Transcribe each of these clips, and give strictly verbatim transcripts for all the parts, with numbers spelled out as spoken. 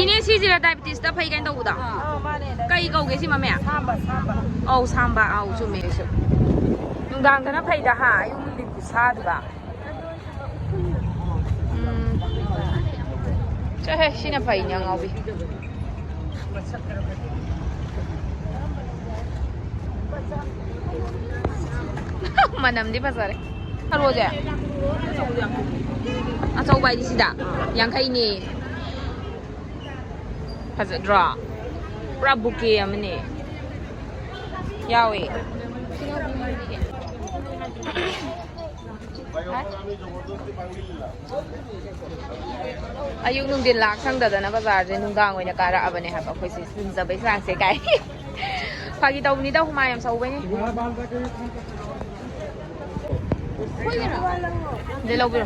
ꯏꯅꯦ, ꯁꯤꯁꯤꯔ diabetes ꯇ ꯐꯩ ꯀꯥꯏꯅ ꯇꯧꯕꯗꯣ? ꯑꯥ, ꯃꯥꯅꯦ, diabetes. ꯀꯩ ꯀꯧꯒꯦ ꯁꯤ ꯃꯃꯤꯡ? ꯁꯥꯝꯕ, ꯁꯥꯝꯕ꯫ ꯑꯧ, ꯁꯥꯝꯕ, ꯑꯧ, ꯆꯨꯝꯃꯦ ꯑꯩꯁꯨ꯫ ꯅꯨꯡꯗꯥꯡꯗꯅ ꯐꯩꯗ ꯍꯥ, ꯑꯌꯨꯛ ꯅꯨꯡꯊꯤꯟ ꯈꯨꯠꯁꯥꯗꯨꯒ꯫ ꯎꯝ꯫ ꯆꯠꯍꯦ, ꯁꯤꯅ ꯐꯩꯅꯦ, ꯑꯉꯥꯎꯕꯤ꯫ ꯃꯅꯝꯗꯤ ꯐꯖꯔꯦ꯫ ꯊꯔꯣꯁꯦ? ꯑꯆꯧꯕ ꯍꯥꯏꯗꯤ ꯁꯤꯗ? ꯌꯥꯡꯈꯩꯅꯦ꯫ ꯐꯖꯗ꯭ꯔꯣ? ꯄꯨꯔꯥ bouquet ꯑꯃꯅꯦ꯫ ꯌꯥꯎꯋꯦ꯫ ꯑꯌꯨꯛ ꯅꯨꯡꯊꯤꯟ ꯂꯥꯛ ꯁꯪꯗꯗꯅ ꯕꯖꯥꯔꯁꯦ ꯅꯨꯡꯗꯥꯡ ꯑꯣꯏꯅ ꯀꯥꯔꯛꯑꯕꯅꯦ ꯍꯥꯏꯕ ꯑꯩꯈꯣꯏꯁꯦ, ꯁꯤꯟꯖꯕꯩ ꯆꯥꯡꯁꯦ ꯀꯥꯏ꯫ ꯐꯥꯒꯤ ꯇꯧꯕꯅꯤꯗ, ꯍꯨꯃꯥꯡ ꯌꯥꯝ ꯁꯧꯕꯩꯅꯦ꯫ ꯁꯤꯗꯩ ꯂꯧꯕꯤꯔꯣ꯫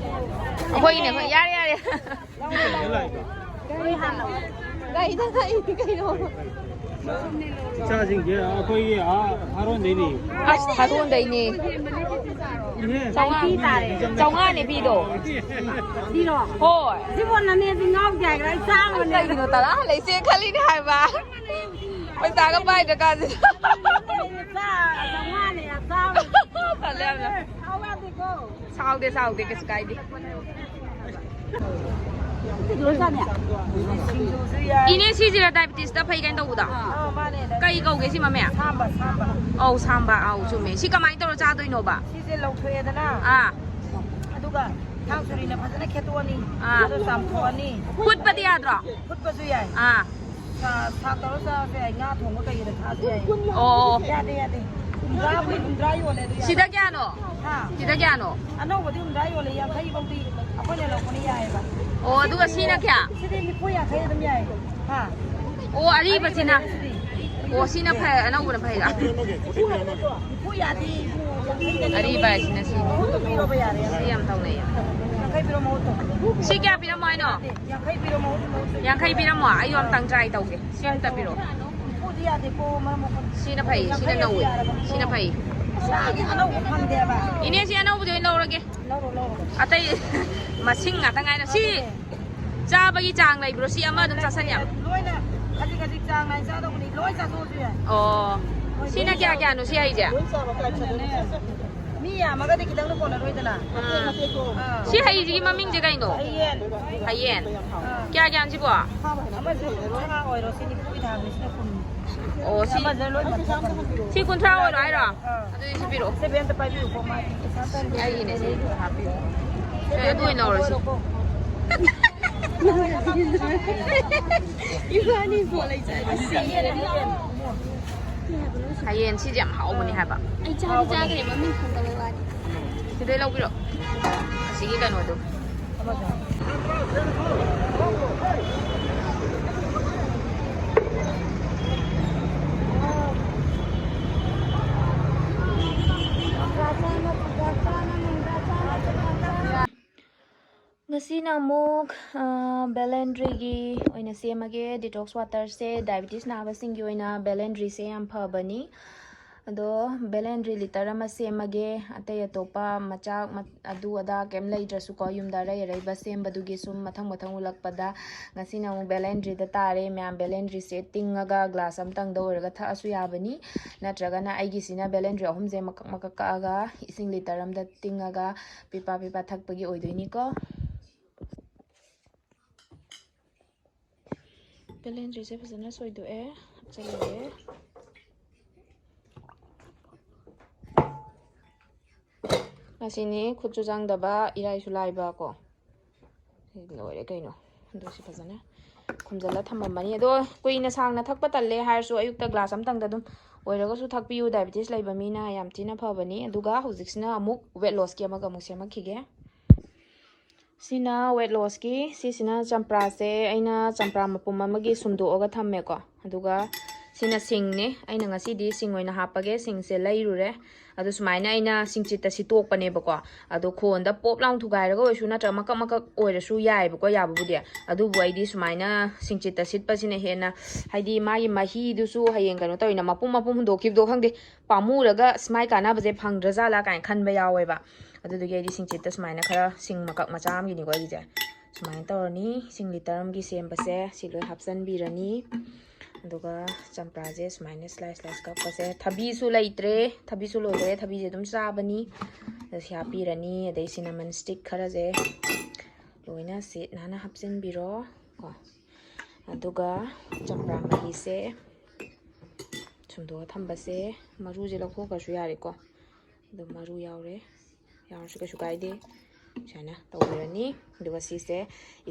ꯑꯩꯈꯣꯏꯒꯤꯅꯦ, ꯑꯩꯈꯣꯏ꯫ ꯌꯥꯔꯦ, ꯌꯥꯔꯦ꯫ ꯒꯥꯔꯤꯗ ꯊꯛꯏꯅꯤ ꯀꯩꯅꯣ꯫ ꯏꯆꯥꯁꯤꯡꯁꯦ ꯑꯩꯈꯣꯏꯒꯤ ꯑꯥ ꯊꯥꯔꯣꯟꯗꯩꯅꯤ꯫ ꯑꯁ, ꯊꯥꯔꯣꯟꯗꯩꯅꯤ꯫ ꯏꯍꯦ꯫ ꯆꯥꯝꯃꯉꯥ꯫ ꯆꯥꯝꯃꯉꯥꯅꯦ ꯐꯤꯗꯣ꯫ ꯐꯤꯔꯣ? ꯍꯣꯏ꯫ ꯁꯤꯕꯨ ꯅꯅꯦꯗꯤ ꯉꯥꯎꯗꯦ ꯍꯥꯏꯒ꯭ꯔꯥ? ꯑꯩ ꯆꯥꯝꯃꯅꯦ꯫ ꯀꯩꯒꯤꯅꯣ ꯇꯔꯥ ꯂꯩꯁꯦ ꯈꯜꯂꯤꯅꯦ ꯍꯥꯏꯕ꯫ ꯄꯩꯁꯥꯒ ꯄꯥꯏꯗ꯭ꯔ ꯀꯥꯟꯁꯤꯗ꯫ ꯆꯥ-, ꯆꯥꯝꯃꯉꯥꯅꯦ, ꯆꯥꯝꯃ꯫ ꯇꯜꯂꯦ ꯌꯥꯝꯅ꯫ ꯁꯥꯎ ꯌꯥꯗꯦꯀꯣ꯫ ꯁꯥꯎꯗꯦ, ꯁꯥꯎꯗꯦ, ꯀꯩꯁꯨ ꯀꯥꯏꯗꯦ꯫ ꯏꯅꯦ, ꯁꯤꯁꯤꯔ diabetes ꯇ ꯐꯩ ꯀꯥꯏꯅ ꯇꯧꯕꯗꯣ? ꯑꯥ, ꯃꯥꯅꯦ, diabetes꯫ ꯀꯩ ꯀꯧꯒꯦ ꯁꯤ ꯃꯃꯤꯡ? ꯁꯥꯝꯕ, ꯁꯥꯝꯕ꯫ ꯑꯧ, ꯁꯥꯝꯕ, ꯑꯧ, ꯆꯨꯝꯃꯦ꯫ ꯁꯤ ꯀꯃꯥꯏꯅ ꯇꯧꯔ ꯆꯥꯗꯣꯏꯅꯣꯕ? ꯁꯤꯁꯦ ꯂꯧꯊꯣꯛꯑꯦꯗꯅ꯫ ꯑꯥ꯫ ꯑꯗꯨꯒ ꯊꯥꯡ ꯁꯣꯔꯤꯅ ꯐꯖꯅ ꯈꯦꯠꯇꯣꯛꯑꯅꯤ꯫ ꯑꯥ꯫ ꯑꯗꯨ ꯆꯥꯝꯊꯣꯛꯑꯅꯤ꯫ ꯐꯨꯠꯄꯗꯤ ꯌꯥꯗ꯭ꯔꯣ? ꯐꯨꯠꯄꯁꯨ ꯌꯥꯏ꯫ ꯑꯥ꯫ ꯁꯥ-, ꯁꯥꯛ ꯇꯧꯔ ꯆꯥꯔꯁꯨ ꯌꯥꯏ, ꯉꯥ ꯊꯣꯡꯕ ꯀꯩꯗ ꯊꯥꯛꯑꯁꯨ ꯌꯥꯏ꯫ ꯑꯣ꯫ ꯌꯥꯗꯦ, ꯌꯥꯗꯦ꯫ ꯍꯨꯝꯗ꯭ꯔꯥ, ꯍꯨꯝꯗ꯭ꯔꯥ ꯌꯣꯜꯂꯦ ꯑꯗꯨ ꯌꯥꯏ꯫ ꯁꯤꯗ ꯀꯌꯥꯅꯣ? ꯍꯥ? ꯁꯤꯗ ꯀꯌꯥꯅꯣ? ꯑꯅꯧꯕꯗꯤ ꯍꯨꯝꯗ꯭ꯔꯥ ꯌꯣꯜꯂꯦ, ꯌꯥꯡꯈꯩ ꯐꯥꯎꯗꯤ ꯑꯩꯈꯣꯏꯅ ꯂꯧꯕꯅ ꯌꯥꯏꯑꯕ꯫ ꯑꯣ, ꯑꯗꯨꯒ ꯁꯤꯅ ꯀꯌꯥ? ꯁꯤꯗꯤ ꯅꯤꯐꯨ ꯌꯥꯡꯈꯩ ꯑꯗꯨꯝ ꯌꯥꯏ꯫ ꯍꯥ? ꯑꯣ, ꯑꯔꯤꯕꯁꯤꯅ? ꯑꯔꯤꯕꯅꯦ ꯁꯤꯗꯤ꯫ ꯑꯣ, ꯁꯤꯅ ꯐꯩ, ꯑꯅꯧꯕꯅ ꯐꯩꯒ? ꯅꯤꯐꯨ ꯌꯥꯗꯤ ꯏꯕꯨꯡꯉꯣ, ꯌꯥꯡꯈꯩꯗꯅꯦ ꯑꯔꯤꯕ ꯂꯧꯅꯩꯁꯦ꯫ ꯍꯥꯏꯁꯤꯅ ꯁꯤ꯫ ꯃꯍꯨꯠꯇꯣ ꯄꯤꯔꯣꯕ ꯌꯥꯔꯦ꯫ ꯁꯤ ꯌꯥꯝ ꯇꯧꯅꯩꯌꯦ꯫ ꯌꯥꯡꯈꯩ ꯄꯤꯔꯣ ꯃꯍꯨꯠꯇꯣ꯫ ꯁꯤ ꯀꯌꯥ ꯄꯤꯔꯝꯃꯣ ꯍꯥꯏꯅꯣ? ꯌꯥꯡꯈꯩ ꯄꯤꯔꯣ ꯃꯍꯨꯠ, ꯃꯍꯨꯠꯇꯣ꯫ ꯌꯥꯡꯈꯩ ꯄꯤꯔꯝꯃꯣ? ꯑꯩ ꯑꯝꯇꯪ try ꯇꯧꯒꯦ꯫ ꯁꯤ ꯑꯝꯇ ꯄꯤꯔꯛꯑꯣ꯫ ꯅꯤꯐꯨꯗꯤ ꯌꯥꯗꯦꯀꯣ, ꯃꯔꯝ ꯃꯣꯛꯄꯅꯤ꯫ ꯁꯤꯅ ꯐꯩ, ꯁꯤꯅ ꯌꯥꯡꯈꯩ ꯅꯧꯋꯦ꯫ ꯌꯥꯔꯕꯅꯤꯀꯣ꯫ ꯁꯤꯅ ꯐꯩ꯫ ꯁꯥꯒꯤ ꯑꯅꯧꯕ ꯐꯪꯗꯦꯕ꯫ ꯏꯅꯦ, ꯁꯤ ꯑꯅꯧꯕꯗꯤ ꯑꯣꯏꯅ ꯂꯧꯔꯒꯦ꯫ ꯂꯧꯔꯣ, ꯂꯧꯔꯣ꯫ ꯑꯇꯩ ꯃꯁꯤꯡ ꯉꯥꯛꯇ ꯉꯥꯏꯔꯦ꯫ ꯁꯤ ꯑꯗꯨꯅꯦ꯫ ꯆꯥꯕꯒꯤ ꯆꯥꯡ ꯂꯩꯕ꯭ꯔꯣ? ꯁꯤ ꯑꯃ ꯑꯗꯨꯝ ꯆꯥꯁꯟ ꯌꯥꯕ? ꯂꯣꯏꯅ ꯈꯖꯤꯛ ꯈꯖꯤꯛ ꯆꯥꯡ ꯅꯥꯏꯅ ꯆꯥꯗꯧꯕꯅꯤ, ꯂꯣꯏ ꯆꯥꯊꯣꯛꯑꯁꯨ ꯌꯥꯏ꯫ ꯑꯣ, ꯁꯤꯅ ꯀꯌꯥ ꯀꯌꯥꯅꯣ ꯁꯤ ꯍꯩꯁꯦ? ꯃꯤ ꯌꯥꯝꯃꯒꯗꯤ ꯈꯤꯇꯪꯗ ꯀꯣꯟꯅꯔꯣꯏꯗꯅ꯫ ꯑꯥ꯫ ꯑꯥ꯫ ꯁꯤ ꯍꯩꯁꯤꯒꯤ ꯃꯃꯤꯡꯁꯦ ꯀꯩꯅꯣ? ꯍꯌꯦꯡ꯫ ꯍꯌꯦꯡ꯫ ꯑꯥ꯫ ꯀꯌꯥ ꯀꯌꯥꯅꯣ ꯁꯤꯕꯣ? ꯑꯃꯁꯨ ꯀꯨꯟꯊ꯭ꯔꯥ ꯑꯣꯏꯔꯣ, ꯁꯤꯗꯤ ꯄꯨꯏ ꯊꯥꯕꯅꯤ, ꯁꯤꯅ ꯀꯨꯟ꯫ ꯑꯣ, ꯁꯤ ꯑꯃꯁꯦ ꯂꯣꯏ ꯃꯊꯛ ꯊꯝꯃꯤ꯫ ꯁꯤ ꯀꯨꯟꯊ꯭ꯔꯥ ꯑꯣꯏꯔꯣ ꯍꯥꯏꯔꯣ? ꯑꯥ꯫ ꯑꯗꯨꯗꯤ ꯁꯤ ꯄꯤꯔꯛꯑꯣ꯫ ꯁꯦ, ꯕꯦꯟꯇ ꯄꯥꯏꯕꯤꯌꯨꯀꯣ, ꯃꯥ ꯄꯩꯁꯥ ꯇꯟꯕ꯫ ꯑꯩꯒꯤꯅꯦ ꯁꯤ꯫ ꯍꯥꯞꯄꯤꯌꯨ꯫ ꯁꯦ, ꯑꯗꯨ ꯑꯣꯏꯅ ꯂꯧꯔꯁꯤ꯫ ꯏꯕꯥꯅꯤ ꯄꯣꯠ ꯂꯩ ꯆꯠꯂꯦ꯫ ꯍꯌꯦꯡ ꯁꯤꯁꯦ ꯌꯥꯝ ꯍꯥꯎꯕꯅꯦ ꯍꯥꯏꯕ꯫ ꯑꯩ ꯆꯥꯗꯤ ꯆꯥꯈ꯭ꯔꯦ, ꯃꯃꯤꯡ ꯈꯪꯗꯕꯩ ꯋꯥꯅꯤ꯫ ꯁꯤꯗꯩ ꯂꯧꯕꯤꯔꯣ꯫ ꯑꯁꯤꯒꯤ ꯀꯩꯅꯣꯗꯣ꯫ ꯉꯁꯤꯅ ꯑꯃꯨꯛ ꯕꯦꯂꯦꯟꯗ꯭ꯔꯤꯒꯤ ꯑꯣꯏꯅ ꯁꯦꯝꯃꯒꯦ꯫ ꯗꯤꯇꯣꯛꯁ ꯋꯥꯇꯔꯁꯦ ꯗꯥꯏꯕꯤꯇꯤꯁ ꯅꯥꯕꯁꯤꯡꯒꯤ ꯑꯣꯏꯅ ꯕꯦꯂꯦꯟꯗ꯭ꯔꯤꯁꯦ ꯌꯥꯝ ꯐꯕꯅꯤ꯫ ꯑꯗꯣ ꯕꯦꯂꯦꯟꯗ꯭ꯔꯤ ꯂꯤꯇꯔ ꯑꯃ ꯁꯦꯝꯃꯒꯦ꯫ ꯑꯇꯩ ꯑꯇꯣꯞꯄ ꯃꯆꯥꯛ ꯑꯗꯨ ꯑꯗꯥ ꯀꯩꯝ ꯂꯩꯇ꯭ꯔꯁꯨꯀꯣ, ꯌꯨꯝꯗ ꯑꯔꯩ ꯑꯔꯩꯕ ꯁꯦꯝꯕꯗꯨꯒꯤ ꯁꯨꯝ ꯃꯊꯪ ꯃꯊꯪ ꯎꯠꯂꯛꯄꯗ ꯉꯁꯤꯅ ꯑꯃꯨꯛ ꯕꯦꯂꯦꯟꯗ꯭ꯔꯤꯗ ꯇꯥꯔꯦ꯫ ꯃꯌꯥꯝ ꯕꯦꯂꯦꯟꯗ꯭ꯔꯤꯁꯦ ꯇꯤꯡꯉꯒ ꯒ꯭ꯂꯥꯁ ꯑꯃꯇꯪꯗ ꯑꯣꯏꯔꯒ ꯊꯛꯑꯁꯨ ꯌꯥꯕꯅꯤ, ꯅꯠꯇ꯭ꯔꯒꯅ ꯑꯩꯒꯤꯁꯤꯅ ꯕꯦꯂꯦꯟꯗ꯭ꯔꯤ ꯑꯍꯨꯝꯁꯦ ꯃꯀꯛ ꯃꯀꯛ ꯀꯛꯑꯒ ꯏꯁꯤꯡ ꯂꯤꯇꯔ ꯑꯃꯗ ꯇꯤꯡꯉꯒ ꯄꯤꯄꯥ ꯄꯤꯄꯥ ꯊꯛꯄꯒꯤ ꯑꯣꯏꯗꯣꯏꯅꯤꯀꯣ꯫ ꯕꯦꯂꯦꯟꯗ꯭ꯔꯤꯁꯦ ꯐꯖꯅ ꯁꯣꯏꯗꯣꯛꯑꯦ, ꯍꯥꯞꯆꯤꯜꯂꯒꯦ꯫ ꯉꯁꯤꯅꯤ ꯈꯨꯠꯁꯨ ꯆꯪꯗꯕ, ꯏꯔꯥꯏꯁꯨ ꯂꯥꯏꯕ ꯀꯣ꯫ ꯁꯤ ꯂꯣꯏꯔꯦ ꯀꯩꯅꯣ꯫ ꯑꯗꯣ ꯁꯤ ꯐꯖꯅ ꯈꯨꯝꯖꯤꯜꯂ ꯊꯝꯃꯝꯃꯅꯤ꯫ ꯑꯗꯣ ꯀꯨꯏꯅ ꯁꯥꯡꯅ ꯊꯛꯄ ꯇꯜꯂꯦ ꯍꯥꯏꯔꯁꯨ ꯑꯌꯨꯛꯇ ꯒ꯭ꯂꯥꯁ ꯑꯃꯇꯪꯗ ꯑꯗꯨꯝ ꯑꯣꯏꯔꯒꯁꯨ ꯊꯛꯄꯤꯌꯨ꯫ ꯗꯥꯏꯕꯤꯇꯤꯁ ꯂꯩꯕ ꯃꯤꯅ ꯌꯥꯝ ꯊꯤꯅ ꯐꯕꯅꯤ꯫ ꯑꯗꯨꯒ ꯍꯧꯖꯤꯛꯁꯤꯅ ꯑꯃꯨꯛ ꯋꯦꯠ ꯂꯣꯁꯀꯤ ꯑꯃꯒ ꯑꯃꯨꯛ ꯁꯦꯝꯃꯛꯈꯤꯒꯦ꯫ ꯁꯤꯅ ꯋꯦꯠ ꯂꯣꯁꯀꯤ, ꯁꯤꯁꯤꯅ ꯆꯝꯄ꯭ꯔꯥꯁꯦ ꯑꯩꯅ ꯆꯝꯄ꯭ꯔꯥ ꯃꯄꯨꯝ ꯑꯃꯒꯤ ꯁꯨꯝꯗꯣꯛꯑꯒ ꯊꯝꯃꯦꯀꯣ꯫ ꯑꯗꯨꯒ ꯁꯤꯅ ꯁꯤꯡꯅꯦ꯫ ꯑꯩꯅ ꯉꯁꯤꯗꯤ ꯁꯤꯡ ꯑꯣꯏꯅ ꯍꯥꯞꯄꯒꯦ꯫ ꯁꯤꯡꯁꯦ ꯂꯩꯔꯨꯔꯦ꯫ ꯑꯗꯨ ꯁꯨꯃꯥꯏꯅ ꯑꯩꯅ ꯁꯤꯡꯆꯤꯠꯇ ꯁꯤꯠꯇꯣꯛꯄꯅꯦꯕꯀꯣ꯫ ꯑꯗꯣ ꯈꯣꯟꯗ ꯄꯣꯞ ꯂꯥꯎ ꯊꯨꯒꯥꯏꯔꯒ ꯑꯣꯏꯔꯁꯨ ꯅꯠꯇ꯭ꯔꯒ ꯃꯀꯛ ꯃꯀꯛ ꯑꯣꯏꯔꯁꯨ ꯌꯥꯏꯑꯕꯀꯣ, ꯌꯥꯕꯕꯨꯗꯤ꯫ ꯑꯗꯨꯕꯨ ꯑꯩꯗꯤ ꯁꯨꯃꯥꯏꯅ ꯁꯤꯡꯆꯤꯠꯇ ꯁꯤꯠꯄꯁꯤꯅ ꯍꯦꯟꯅ, ꯍꯥꯏꯗꯤ ꯃꯥꯒꯤ ꯃꯍꯤꯗꯨꯁꯨ ꯍꯌꯦꯡ ꯀꯩꯅꯣ ꯇꯧꯋꯤꯅ, ꯃꯄꯨꯝ ꯃꯄꯨꯝ ꯍꯨꯟꯗꯣꯛꯈꯤꯕꯗꯣ ꯈꯪꯗꯦ, ꯄꯥꯝꯃꯨꯔꯒ ꯁꯨꯃꯥꯏ ꯀꯥꯟꯅꯕꯁꯦ ꯐꯪꯗ꯭ꯔꯖꯥꯠꯂꯥ ꯀꯥꯏꯅ ꯈꯟꯕ ꯌꯥꯎꯋꯦꯕ꯫ ꯑꯗꯨꯗꯨꯒꯤ ꯑꯩꯗꯤ ꯁꯤꯡꯆꯤꯠꯇ ꯁꯨꯃꯥꯏꯅ ꯈꯔ ꯁꯤꯡ ꯃꯀꯛ ꯃꯆꯥ ꯑꯃꯒꯤꯅꯤꯀꯣ ꯑꯩꯒꯤꯁꯦ꯫ ꯁꯨꯃꯥꯏꯅ ꯇꯧꯔꯅꯤ꯫ ꯏꯁꯤꯡ ꯂꯤꯇꯔ ꯑꯃꯒꯤ ꯁꯦꯝꯕꯁꯦ ꯁꯤ ꯂꯣꯏ ꯍꯥꯞꯆꯤꯟꯕꯤꯔꯅꯤ꯫ ꯑꯗꯨꯒ ꯆꯝꯄ꯭ꯔꯥꯁꯦ ꯁꯨꯃꯥꯏꯅ ꯁ꯭ꯂꯥꯏꯁ ꯁ꯭ꯂꯥꯏꯁ ꯀꯛꯄꯁꯦ, ꯊꯕꯤꯁꯨ ꯂꯩꯇ꯭ꯔꯦ, ꯊꯕꯤꯁꯨ ꯂꯣꯏꯈ꯭ꯔꯦ, ꯊꯕꯤꯁꯦ ꯑꯗꯨꯝ ꯆꯥꯕꯅꯤ꯫ ꯑꯗ ꯁꯤ ꯍꯥꯞꯄꯤꯔꯅꯤ꯫ ꯑꯗꯩ ꯁꯤꯅꯃꯟ ꯁ꯭ꯇꯤꯛ ꯈꯔꯁꯦ ꯂꯣꯏꯅ ꯁꯤ ꯅꯥꯟꯅ ꯍꯥꯞꯆꯤꯟꯕꯤꯔꯣ ꯀꯣ꯫ ꯑꯗꯨꯒ ꯆꯝꯄ꯭ꯔꯥ ꯃꯍꯤꯁꯦ ꯁꯨꯝꯗꯣꯛꯑ ꯊꯝꯕꯁꯦ, ꯃꯔꯨꯁꯦ ꯂꯧꯊꯣꯛꯈ꯭ꯔꯁꯨ ꯌꯥꯔꯦꯀꯣ꯫ ꯑꯗꯨꯝ ꯃꯔꯨ ꯌꯥꯎꯔꯦ, ꯌꯥꯎꯔꯁꯨ ꯀꯩꯁꯨ ꯀꯥꯏꯗꯦ꯫ ꯁꯨꯃꯥꯏꯅ ꯇꯧꯕꯤꯔꯅꯤ꯫ ꯑꯗꯨꯒ ꯁꯤꯁꯦ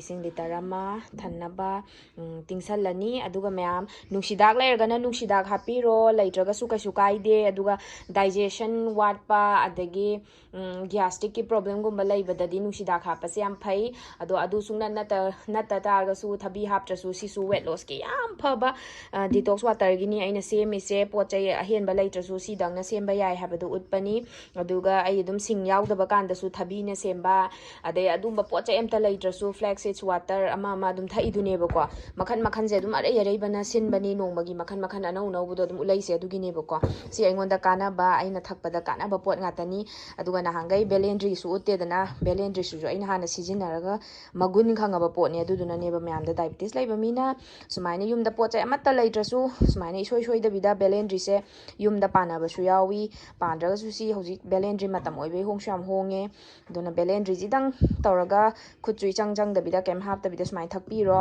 ꯏꯁꯤꯡ ꯂꯤꯇꯔ ꯑꯃ ꯊꯟꯅꯕ, ꯎꯝ, ꯇꯤꯡꯁꯜꯂꯅꯤ꯫ ꯑꯗꯨꯒ ꯃꯌꯥꯝ, ꯅꯨꯡꯁꯤꯗꯥꯛ ꯂꯩꯔꯒꯅ ꯅꯨꯡꯁꯤꯗꯥꯛ ꯍꯥꯞꯄꯤꯔꯣ, ꯂꯩꯇ꯭ꯔꯒꯁꯨ ꯀꯩꯁꯨ ꯀꯥꯏꯗꯦ꯫ ꯑꯗꯨꯒ digestion ꯋꯥꯠꯄ, ꯑꯗꯒꯤ ꯎꯝ, ꯒ꯭ꯌꯥꯁꯇ꯭ꯔꯤꯛꯀꯤ ꯄ꯭ꯔꯣꯕ꯭ꯂꯦꯝꯒꯨꯝꯕ ꯂꯩꯕꯗꯗꯤ ꯅꯨꯡꯁꯤꯗꯥꯛ ꯍꯥꯞꯄꯁꯦ ꯌꯥꯝ ꯐꯩ꯫ ꯑꯗꯣ ꯑꯗꯨ ꯁꯨꯡꯅꯠ ꯅꯠꯇ-, ꯅꯠꯇ ꯇꯥꯔꯒꯁꯨ ꯊꯕꯤ ꯍꯥꯞꯇ꯭ꯔꯁꯨ ꯁꯤꯁꯨ ꯋꯦꯠ ꯂꯣꯁꯀꯤ ꯌꯥꯝ ꯐꯕ, ꯑ, ꯗꯤꯇꯣꯛꯁ ꯋꯥꯇꯔꯒꯤꯅꯤ ꯑꯩꯅ ꯁꯦꯝꯃꯤꯁꯦ꯫ ꯄꯣꯠ ꯆꯩ ꯑꯍꯦꯟꯕ ꯂꯩꯇ꯭ꯔꯁꯨ ꯁꯤꯗꯪꯅ ꯁꯦꯝꯕ ꯌꯥꯏ ꯍꯥꯏꯕꯗꯨ ꯎꯠꯄꯅꯤ꯫ ꯑꯗꯨꯒ ꯑꯩ ꯑꯗꯨꯝ ꯁꯤꯡ ꯌꯥꯎꯗꯕ ꯀꯥꯟꯗꯁꯨ ꯊꯕꯤꯅ ꯁꯦꯝꯕ, ꯑꯗꯩ ꯑꯗꯨꯝꯕ ꯄꯣꯠ ꯆꯩ ꯑꯝꯇ ꯂꯩꯇ꯭ꯔꯁꯨ flax seeds water ꯑꯃ ꯑꯃ ꯑꯗꯨꯝ ꯊꯛꯏꯗꯨꯅꯦꯕꯀꯣ꯫ ꯃꯈꯟ ꯃꯈꯟꯁꯦ ꯑꯗꯨꯝ ꯑꯔꯩ ꯑꯔꯩꯕꯅ ꯁꯤꯟꯕꯅꯤ, ꯅꯣꯡꯃꯒꯤ ꯃꯈꯟ ꯃꯈꯟ ꯑꯅꯧ ꯑꯅꯧꯕꯗꯣ ꯑꯗꯨꯝ ꯎꯠꯂꯛꯏꯁꯦ ꯑꯗꯨꯒꯤꯅꯦꯕꯀꯣ꯫ ꯁꯤ ꯑꯩꯉꯣꯟꯗ ꯀꯥꯟꯅꯕ, ꯑꯩꯅ ꯊꯛꯄꯗ ꯀꯥꯟꯅꯕ ꯄꯣꯠ ꯉꯥꯛꯇꯅꯤ꯫ ꯑꯗꯨꯒ ꯅꯍꯥꯟꯈꯩ ꯕꯦꯂꯦꯟꯗ꯭ꯔꯤꯁꯨ ꯎꯠꯇꯦꯗꯅ, ꯕꯦꯂꯦꯟꯗ꯭ꯔꯤꯁꯤꯁꯨ ꯑꯩꯅ ꯍꯥꯟꯅ ꯁꯤꯖꯤꯟꯅꯔꯒ ꯃꯒꯨꯟ ꯈꯪꯉꯕ ꯄꯣꯠꯅꯤ꯫ ꯑꯗꯨꯗꯨꯅꯅꯦꯕ ꯃꯌꯥꯝꯗ diabetes ꯂꯩꯕ ꯃꯤꯅ ꯁꯨꯃꯥꯏꯅ ꯌꯨꯝꯗ ꯄꯣꯠ ꯆꯩ ꯑꯃꯠꯇ ꯂꯩꯇ꯭ꯔꯁꯨ ꯁꯨꯃꯥꯏꯅ ꯏꯁꯣꯏ ꯁꯣꯏꯗꯕꯤꯗ ꯕꯦꯂꯦꯟꯗ꯭ꯔꯤꯁꯦ ꯌꯨꯝꯗ ꯄꯥꯟꯅꯕꯁꯨ ꯌꯥꯎꯏ꯫ ꯄꯥꯟꯗ꯭ꯔꯒꯁꯨ ꯁꯤ ꯍꯧꯖꯤꯛ ꯕꯦꯂꯦꯟꯗ꯭ꯔꯤ ꯃꯇꯝ ꯑꯣꯏꯕꯒꯤ ꯍꯣꯡꯁꯨ ꯌꯥꯝ ꯍꯣꯡꯉꯦ꯫ ꯑꯗꯨꯅ ꯕꯦꯂꯦꯟꯗ꯭ꯔꯤꯁꯤꯗꯪ ꯇꯧꯔꯒ ꯈꯨꯠꯁꯨ ꯏꯆꯪ ꯆꯪꯗꯕꯤꯗ ꯀꯩꯝ ꯍꯥꯞꯇꯕꯤꯗ ꯁꯨꯃꯥꯏꯅ ꯊꯛꯄꯤꯔꯣ꯫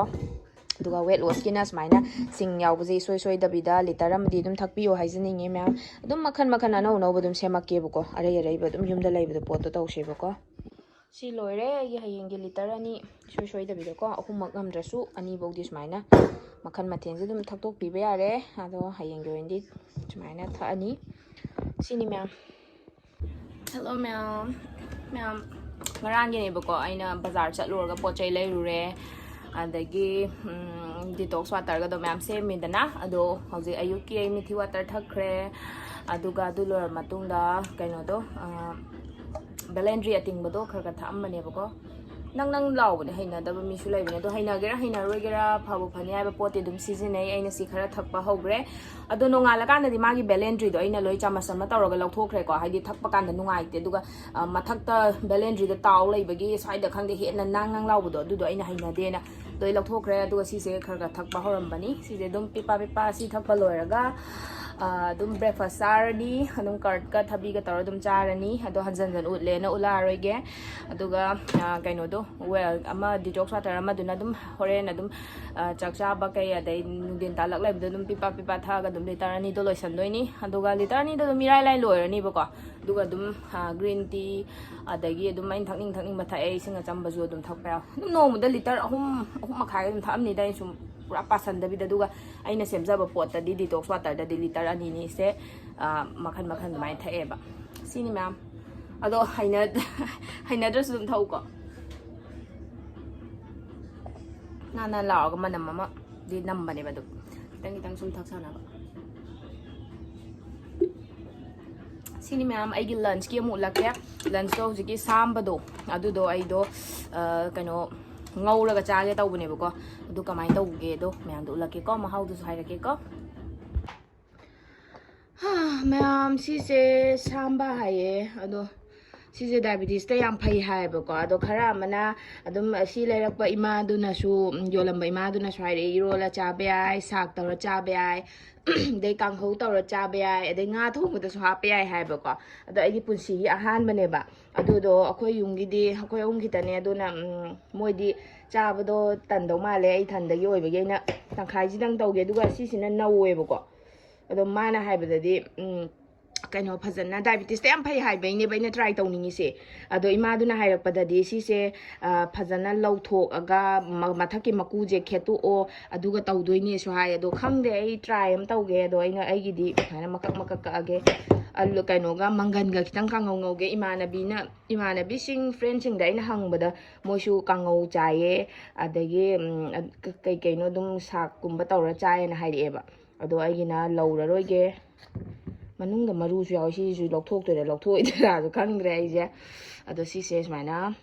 ꯑꯗꯨꯒ ꯋꯦꯠ ꯂꯣꯁꯀꯤꯅ ꯁꯨꯃꯥꯏꯅ ꯁꯤꯡ ꯌꯥꯎꯕꯁꯦ ꯏꯁꯣꯏ ꯁꯣꯏꯗꯕꯤꯗ ꯂꯤꯇꯔ ꯑꯃꯗꯤ ꯑꯗꯨꯝ ꯊꯛꯄꯤꯌꯣ ꯍꯥꯏꯖꯅꯤꯡꯉꯤ ꯃꯌꯥꯝ꯫ ꯑꯗꯨꯝ ꯃꯈꯟ ꯃꯈꯟ ꯑꯅꯧ ꯑꯅꯧꯕ ꯑꯗꯨꯝ ꯁꯦꯝꯃꯛꯀꯦꯕꯀꯣ, ꯑꯔꯩ ꯑꯔꯩꯕ ꯑꯗꯨꯝ ꯌꯨꯝꯗ ꯂꯩꯕꯗꯣ ꯄꯣꯠꯇꯣ ꯇꯧꯁꯦꯕꯀꯣ꯫ ꯁꯤ ꯂꯣꯏꯔꯦ ꯑꯩꯒꯤ ꯍꯌꯦꯡꯒꯤ ꯂꯤꯇꯔ ꯑꯅꯤ, ꯏꯁꯣꯏ ꯁꯣꯏꯗꯕꯤꯗꯀꯣ, ꯑꯍꯨꯝꯃꯛ ꯉꯝꯗ꯭ꯔꯁꯨ ꯑꯅꯤꯐꯧꯗꯤ ꯁꯨꯃꯥꯏꯅ ꯃꯈꯟ ꯃꯊꯦꯜꯁꯦ ꯑꯗꯨꯝ ꯊꯛꯇꯣꯛꯄꯤꯕ ꯌꯥꯔꯦ꯫ ꯑꯗꯣ ꯍꯌꯦꯡꯒꯤ ꯑꯣꯏꯅꯗꯤ ꯁꯨꯃꯥꯏꯅ ꯊꯛꯑꯅꯤ꯫ ꯁꯤꯅꯤ ꯃꯌꯥꯝ꯫ Hello ꯃꯌꯥꯝ, ꯃꯌꯥꯝ, ꯉꯔꯥꯡꯒꯤꯅꯦꯕꯀꯣ ꯑꯩꯅ ꯕꯖꯥꯔ ꯆꯠꯂꯨꯔꯒ ꯄꯣꯠ ꯆꯩ ꯂꯩꯔꯨꯔꯦ, ꯑꯗꯒꯤ ꯗꯤꯇꯣꯛꯁ ꯋꯥꯇꯔꯒꯗꯣ ꯃꯌꯥꯝ ꯁꯦꯝꯃꯤꯗꯅ꯫ ꯑꯗꯣ ꯍꯧꯖꯤꯛ ꯑꯌꯨꯛꯀꯤ ꯑꯩ ꯃꯤꯊꯤ ꯋꯥꯇꯔ ꯊꯛꯈ꯭ꯔꯦ꯫ ꯑꯗꯨꯒ ꯑꯗꯨ ꯂꯣꯏꯔ ꯃꯇꯨꯡꯗ ꯀꯩꯅꯣꯗꯣ, ꯕꯦꯂꯦꯟꯗ꯭ꯔꯤ ꯑꯇꯤꯡꯕꯗꯣ ꯈꯔ ꯈꯔ ꯊꯛꯑꯝꯕꯅꯦꯕꯀꯣ꯫ ꯅꯪ ꯅꯪ ꯂꯥꯎꯕꯅꯦ, ꯍꯩꯅꯗꯕ ꯃꯤꯁꯨ ꯂꯩꯕꯅꯦ꯫ ꯑꯗꯣ ꯍꯩꯅꯒꯦꯔꯥ ꯍꯩꯅꯔꯣꯏꯒꯦꯔꯥ, ꯐꯕ ꯐꯅꯤ ꯍꯥꯏꯕ ꯄꯣꯠꯇꯤ ꯑꯗꯨꯝ ꯁꯤꯖꯤꯟꯅꯩ꯫ ꯑꯩꯅ ꯁꯤ ꯈꯔ ꯊꯛꯄ ꯍꯧꯈ꯭ꯔꯦ꯫ ꯑꯗꯣ ꯅꯣꯡꯉꯥꯜꯂꯀꯥꯟꯗꯗꯤ ꯃꯥꯒꯤ ꯕꯦꯂꯦꯟꯗ꯭ꯔꯤꯗꯣ ꯑꯩꯅ ꯂꯣꯏ ꯆꯥꯃꯁ ꯑꯃ ꯇꯧꯔꯒ ꯂꯧꯊꯣꯛꯈ꯭ꯔꯦꯀꯣ, ꯍꯥꯏꯗꯤ ꯊꯛꯄ ꯀꯥꯟꯗ ꯅꯨꯡꯉꯥꯏꯇꯦ꯫ ꯑꯗꯨꯒ ꯑ, ꯃꯊꯛꯇ ꯕꯦꯂꯦꯟꯗ꯭ꯔꯤꯗ ꯇꯥꯎ ꯂꯩꯕꯒꯤ ꯁ꯭ꯋꯥꯏꯗ ꯈꯪꯗꯦ, ꯍꯦꯟꯅ ꯅꯥꯡ ꯅꯥꯡ ꯂꯥꯎꯕꯗꯣ, ꯑꯗꯨꯗꯣ ꯑꯩꯅ ꯍꯩꯅꯗꯦꯅ ꯂꯣꯏ ꯂꯧꯊꯣꯛꯈ꯭ꯔꯦ꯫ ꯑꯗꯨꯒ ꯁꯤꯁꯦ ꯈꯔ ꯈꯔ ꯊꯛꯄ ꯍꯧꯔꯝꯕꯅꯤ꯫ ꯁꯤꯁꯦ ꯑꯗꯨꯝ ꯄꯤꯄꯥ ꯄꯤꯄꯥ ꯁꯤ ꯊꯛꯄ ꯂꯣꯏꯔꯒ ꯑ, ꯑꯗꯨꯝ ꯕ꯭ꯔꯦꯛꯐꯥꯁ ꯆꯥꯔꯅꯤ꯫ ꯑꯗꯨꯝ ꯀꯔꯠꯀ ꯊꯕꯤꯒ ꯇꯧꯔ ꯑꯗꯨꯝ ꯆꯥꯔꯅꯤ꯫ ꯑꯗꯣ ꯍꯟꯖꯟ ꯍꯟꯖꯟ ꯎꯠꯂꯦꯅ ꯎꯠꯂꯛꯑꯔꯣꯏꯒꯦ꯫ ꯑꯗꯨꯒ ꯑ, ꯀꯩꯅꯣꯗꯣ, ꯋꯦꯜ ꯑꯃ, ꯗꯤꯇꯣꯛꯁ ꯋꯥꯇꯔ ꯑꯃꯗꯨꯅ ꯑꯗꯨꯝ ꯍꯣꯔꯦꯟ ꯑꯗꯨꯝ ꯑ, ꯆꯥꯛ ꯆꯥꯕ ꯀꯩ ꯑꯗꯩ ꯅꯨꯡꯊꯤꯟ ꯇꯥꯜꯂꯛ ꯂꯩꯕꯗꯣ ꯑꯗꯨꯝ ꯄꯤꯄꯥ ꯄꯤꯄꯥ ꯊꯛꯑꯒ ꯑꯗꯨꯝ ꯂꯤꯇꯔ ꯑꯅꯤꯗꯣ ꯂꯣꯏꯁꯟꯗꯣꯏꯅꯤ꯫ ꯑꯗꯨꯒ ꯂꯤꯇꯔ ꯑꯅꯤꯗꯣ ꯑꯗꯨꯝ ꯏꯔꯥꯏ ꯂꯥꯏ ꯂꯣꯏꯔꯅꯤꯕꯀꯣ꯫ ꯑꯗꯨꯒ ꯑꯗꯨꯝ ꯒ꯭ꯔꯤꯟ ꯇꯤ, ꯑꯗꯒꯤ ꯑꯗꯨꯝ ꯑꯩꯅ ꯊꯛꯅꯤꯡ ꯊꯛꯅꯤꯡꯕ ꯊꯛꯑꯦ꯫ ꯏꯁꯤꯡ ꯑꯆꯝꯕꯁꯨ ꯑꯗꯨꯝ ꯊꯛꯄ ꯌꯥꯎ꯫ ꯑꯗꯨꯝ ꯅꯣꯡꯃꯗ ꯂꯤꯇꯔ ꯑꯍꯨꯝ, ꯑꯍꯨꯝ ꯃꯈꯥꯏ ꯑꯗꯨꯝ ꯊꯛꯑꯝꯅꯤꯗ꯫ ꯑꯩꯅ ꯁꯨꯝ ꯄꯨꯔꯥ ꯄꯥꯁꯟꯗꯕꯤꯗ꯫ ꯑꯗꯨꯒ ꯑꯩꯅ ꯁꯦꯝꯖꯕ ꯄꯣꯠꯇꯗꯤ, ꯗꯤꯇꯣꯛꯁ ꯋꯥꯇꯔꯗꯗꯤ ꯂꯤꯇꯔ ꯑꯅꯤꯅꯤꯁꯦ ꯑ, ꯃꯈꯟ ꯃꯈꯟ ꯑꯗꯨꯃꯥꯏꯅ ꯊꯛꯑꯦꯕ꯫ ꯁꯤꯅꯤ ꯃꯌꯥꯝ꯫ ꯑꯗꯣ ꯍꯩꯅ-, ꯍꯩꯅꯗ꯭ꯔꯁꯨ ꯑꯗꯨꯝ ꯊꯛꯎꯀꯣ꯫ ꯅꯥꯟ ꯅꯥꯟ ꯂꯥꯎꯔꯒ ꯃꯅꯝ ꯑꯃꯗꯤ ꯅꯝꯕꯅꯦꯕ꯫ ꯑꯗꯨꯝ ꯈꯤꯇꯪ ꯈꯤꯇꯪ ꯁꯨꯝ ꯊꯛ ꯁꯥꯟꯅꯕ꯫ ꯁꯤꯅꯤ ꯃꯌꯥꯝ, ꯑꯩꯒꯤ ꯂꯟꯁꯀꯤ ꯑꯃꯨꯛ ꯎꯠꯂꯛꯀꯦ꯫ ꯂꯟꯁꯇꯣ ꯍꯧꯖꯤꯛꯀꯤ ꯁꯥꯝꯕꯗꯣ, ꯑꯗꯨꯗꯣ ꯑꯩꯗꯣ ꯑ, ꯀꯩꯅꯣ, ꯉꯧꯔꯒ ꯆꯥꯒꯦ ꯇꯧꯕꯅꯦꯕꯀꯣ꯫ ꯑꯗꯨ ꯀꯃꯥꯏꯅ ꯇꯧꯒꯦꯗꯣ ꯃꯌꯥꯝꯗꯣ ꯎꯠꯂꯛꯀꯦꯀꯣ, ꯃꯍꯥꯎꯗꯨꯁꯨ ꯍꯥꯏꯔꯛꯀꯦꯀꯣ꯫ ꯍꯥ, ꯃꯌꯥꯝ, ꯁꯤꯁꯦ ꯁꯥꯝꯕ ꯍꯥꯏꯌꯦ꯫ ꯑꯗꯣ ꯁꯤꯁꯦ ꯗꯥꯏꯕꯤꯇꯤꯁꯇ ꯌꯥꯝ ꯐꯩ ꯍꯥꯏꯌꯦꯕꯀꯣ꯫ ꯑꯗꯣ ꯈꯔ ꯑꯃꯅ ꯑꯗꯨꯝ ꯁꯤ ꯂꯩꯔꯛꯄ ꯏꯃꯥꯗꯨꯅꯁꯨ, ꯌꯣꯜꯂꯝꯕ ꯏꯃꯥꯗꯨꯅꯁꯨ ꯍꯥꯏꯔꯛꯑꯦ, ꯏꯔꯣꯜꯂ ꯆꯥꯕ ꯌꯥꯏ, ꯁꯥꯛ ꯇꯧꯔ ꯆꯥꯕ ꯌꯥꯏ, ꯑꯗꯩ ꯀꯥꯡꯍꯧ ꯇꯧꯔ ꯆꯥꯕ ꯌꯥꯏ, ꯑꯗꯩ ꯉꯥ ꯊꯣꯡꯕꯗꯁꯨ ꯍꯥꯞꯄ ꯌꯥꯏ ꯍꯥꯏꯕꯀꯣ꯫ ꯑꯗꯣ ꯑꯩꯒꯤ ꯄꯨꯟꯁꯤꯒꯤ ꯑꯍꯥꯟꯕꯅꯦꯕ꯫ ꯑꯗꯨꯗꯣ ꯑꯩꯈꯣꯏ ꯌꯨꯝꯒꯤꯗꯤ ꯑꯩꯈꯣꯏ ꯑꯍꯨꯝ ꯈꯤꯇꯅꯦ꯫ ꯑꯗꯨꯅ ꯎꯝ, ꯃꯣꯏꯗꯤ ꯆꯥꯕꯗꯣ ꯇꯟꯗꯧ ꯃꯥꯜꯂꯦ, ꯑꯩ ꯏꯊꯟꯗꯒꯤ ꯑꯣꯏꯕꯒꯤ꯫ ꯑꯩꯅ ꯇꯪꯈꯥꯏꯁꯤꯗꯪ ꯇꯧꯒꯦ꯫ ꯑꯗꯨꯒ ꯁꯤꯁꯤꯅ ꯅꯧꯋꯦꯕꯀꯣ꯫ ꯑꯗꯣ ꯃꯥꯅ ꯍꯥꯏꯕꯗꯗꯤ ꯎꯝ, ꯀꯩꯅꯣ, ꯐꯖꯅ ꯗꯥꯏꯕꯤꯇꯤꯁꯇ ꯌꯥꯝ ꯐꯩ ꯍꯥꯏꯕꯩꯅꯦꯕ ꯑꯩꯅ ꯇ꯭ꯔꯥꯏ ꯇꯧꯅꯤꯡꯉꯤꯁꯦ꯫ ꯑꯗꯣ ꯏꯃꯥꯗꯨꯅ ꯍꯥꯏꯔꯛꯄꯗꯗꯤ ꯁꯤꯁꯦ ꯑ, ꯐꯖꯅ ꯂꯧꯊꯣꯛꯑꯒ ꯃ-, ꯃꯊꯛꯀꯤ ꯃꯀꯨꯁꯦ ꯈꯦꯠꯇꯣꯛꯑꯣ, ꯑꯗꯨꯒ ꯇꯧꯗꯣꯏꯅꯦꯁꯨ ꯍꯥꯏ꯫ ꯑꯗꯣ ꯈꯪꯗꯦ, ꯑꯩ ꯇ꯭ꯔꯥꯏ ꯑꯃ ꯇꯧꯒꯦ꯫ ꯑꯗꯣ ꯑꯩꯅ ꯑꯩꯒꯤꯗꯤ ꯁꯨꯃꯥꯏꯅ ꯃꯀꯛ ꯃꯀꯛ ꯀꯛꯑꯒꯦ꯫ ꯑꯂꯨ ꯀꯩꯅꯣꯒ ꯃꯪꯒꯟꯒ ꯈꯤꯇꯪ ꯀꯥꯡꯉꯧ ꯉꯧꯒꯦ꯫ ꯏꯃꯥꯟꯅꯕꯤꯅ, ꯏꯃꯥꯟꯅꯕꯤꯁꯤꯡ, ꯐ꯭ꯔꯦꯟꯁꯤꯡꯗ ꯑꯩꯅ ꯍꯪꯕꯗ ꯃꯣꯏꯁꯨ ꯀꯥꯡꯉꯧ ꯆꯥꯏꯌꯦ, ꯑꯗꯒꯤ ꯎꯝ, ꯀ-, ꯀꯩ ꯀꯩꯅꯣ ꯑꯗꯨꯝ ꯁꯥꯛꯀꯨꯝꯕ ꯇꯧꯔ ꯆꯥꯏꯌꯦꯅ ꯍꯥꯏꯔꯛꯑꯦꯕ꯫ ꯑꯗꯣ ꯑꯩꯒꯤꯅ ꯂꯧꯔꯔꯣꯏꯒꯦ꯫ ꯃꯅꯨꯡꯗ ꯃꯔꯨꯁꯨ ꯌꯥꯎꯋꯤ꯫ ꯁꯤꯁꯤꯁꯨ ꯂꯧꯊꯣꯛꯇꯣꯏꯔꯥ ꯂꯧꯊꯣꯛꯑꯣꯏꯗꯣꯏꯔꯥꯁꯨ ꯈꯪꯗ꯭ꯔꯦ ꯑꯩꯁꯦ꯫ ꯑꯗꯣ ꯁꯤꯁꯦ ꯁꯨꯃꯥꯏꯅ